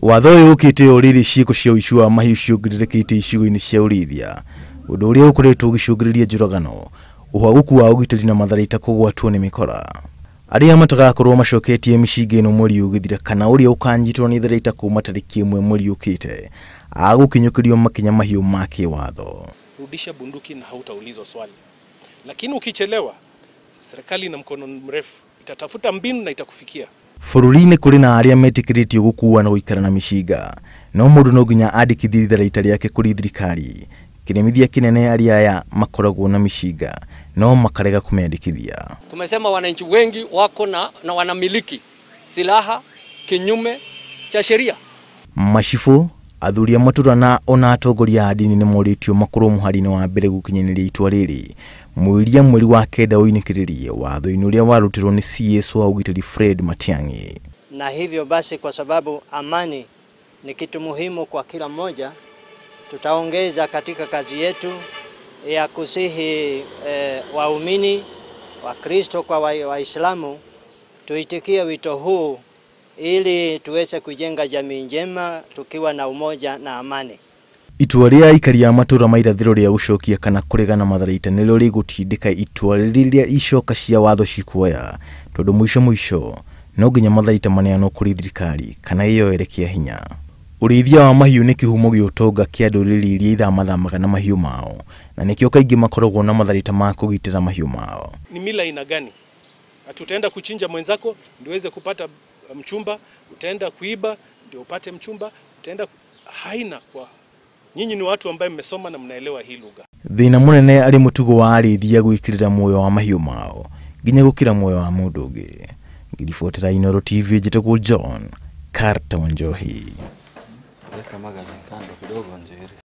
Watho ũyũ ũkĩte o rĩrĩ ciĩko cia ũici wa mahiũ ciongererekete icigo-inĩ cia ũrĩithia, ũndũ ũrĩa ũkoretwo ũgĩcũngĩrĩria njũragano, ũhagũku wa ũgitĩri na matharaita kũgwatwo nĩ mĩkora. Arĩa matagakorwo macoketie mĩcinga ĩno mweri ũgĩthira kana ũrĩa ũkanyitwo nĩ tharaita kuma tarĩki 1 mweri ũkĩte agũkinyũkĩrio makinya mahiũ ma kĩwatho. Rudisha bunduki na hautaulizwa swali, lakini ukichelewa serikali na mkono mrefu itatafuta mbinu na itakufikia. Bũrũri-inĩ kũrĩ na arĩa metĩkĩrĩtio gũkua na gũikara na mĩcinga, no mũndũ no nginya andĩkithie itharaita rĩake kũrĩ thirikari. Kĩremithia kĩnene arĩa aya makoragwo na mĩcinga no makarega kũmĩandĩkithia. Tumesema wananchi wengi wako na wanamiliki silaha kinyume cha sheria. Macibũ, athuri a matũra na ona atongoria a ndini nĩmorĩtio makorwo mũhari-inĩ wa mbere gũkinyanĩria itua rĩrĩ mwĩria mweri wa 9 ũinĩkĩrĩrie watho-inĩ ũrĩa warutirwo nĩ CS wa ũgitĩri Fred Matiang'i. Na hivyo basi, kwa sababu amani ni kitu muhimu kwa kila mmoja, tutaongeza katika kazi yetu ya kusihi waumini wa Kristo kwa Waislamu tuitikie wito huu ili tuweze kujenga jamii njema tukiwa na umoja na amani. Itua rĩa aikari a matũra ma irathĩro rĩa gũcokia kana kũregana matharaita nĩrĩo rĩgũtindĩka itua rĩrĩa icoka cia watho cikuoya, tondũ mũico mũico no nginya matharaita maneanwo kũrĩ thirikari kana ĩyoere kĩa hinya. Ũrĩithia wa mahiũ nĩ kĩhumo gĩa ũtonga kĩa ndũrĩrĩ iria ithamathamaga na mahiũ mao, na nĩkĩo kaingĩ makoragwo na matharaita ma kũgitĩra mahiũ mao. Ni mila aina gani? Ati utaenda kuchinja mwenzako ndio uweze kupata mchumba, utaenda kuiba ndio upate mchumba, utaenda haina kwa nyinyi ni watu ambaye mmesoma na mnaelewa hii lugha. Thĩna mũnene arĩ mũtugo wa arĩithia gwĩkĩrĩra muoyo wa mahiũ mao nginya gũkĩra muoyo wa mũndũ ũngĩ. Ngiribotera Inooro TV, njĩtagwo John Carter Wanjohi.